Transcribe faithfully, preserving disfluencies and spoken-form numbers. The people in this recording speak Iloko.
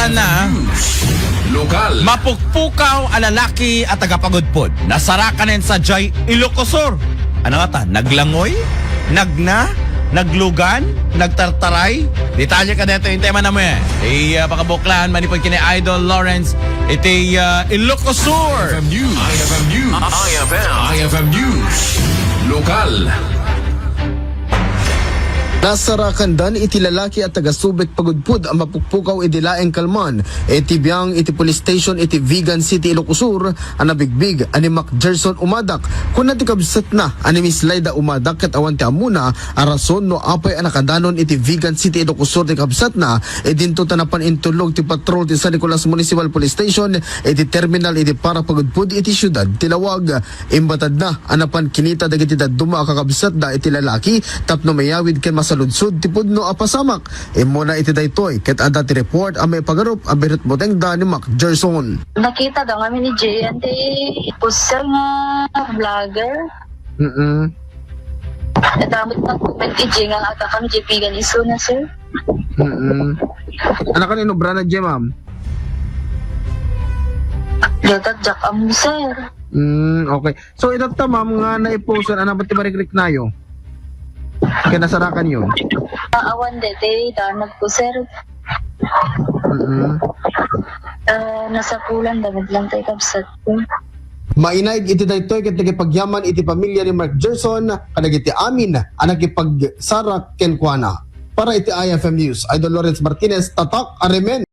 Na, News. Lokal. Mapukpukaw a lalaki a taga-Pagudpud. Nasarakanen sadiay Ilocos Sur. Ano nga ta? Naglangoy? Nagna? Naglugan? Nagtartaray? Detalye kadaytoy iti tema namin. Iti, ah, pakabuklan, manipud ken ni Idol Lawrence, iti, ah, Ilocos Sur. I F M News. I F M News. I F M. I F M News. Lokal. Nasarakandan iti lalaki a taga-Subic Pagudpud a mapukpukaw idi laeng kalman iti biang iti police station iti Vigan City, Ilocos Sur a nabigbig a ni Mac Gerson Umadak. Kuna ti kabsatna a ni Miss Laida Umadak ket awan ti ammona a rason no apay a nakadanon iti Vigan City, Ilocos Sur ti kabsatna. Idinto ta napan intulnog ti patrol ti San Nicolas Municipal Police Station iti terminal iti Para Pagudpud iti siudad ti Laoag. Imbatadna a napan kinita dagiti dadduma a kakabsatda iti lalaki tapno mayawid ken masaludsod ti pudno a pasamak. Immuna iti daytoy ket adda ti report a maipagarup a birut butengda ni Mac Gerson. Nakita da ngamin ni Jay, ante, poster nga vlogger. Mm-mm. Nadamot na comment ni Jay nga ata kami Jay Pigan iso na, sir. Mm-mm. Ano kan inobra na Jay, ma'am? Datag Jack Amusar. Mm, okay. So, itatta, ma'am, nga naipusan, ano ba ti marikriknayo? Kaya nasarakan yun? Awan dete, danag ko, sir. Mm-mm. Ah, nasapulan, damag lang tayo kabsat ko. Mainaig iti daytoy ket nakipagyaman iti pamilya ni Mark Gerson kadagiti amin a nakipagsarak kenkuana. Para iti I F M News, Idol Lawrence Martinez, tatak a remen.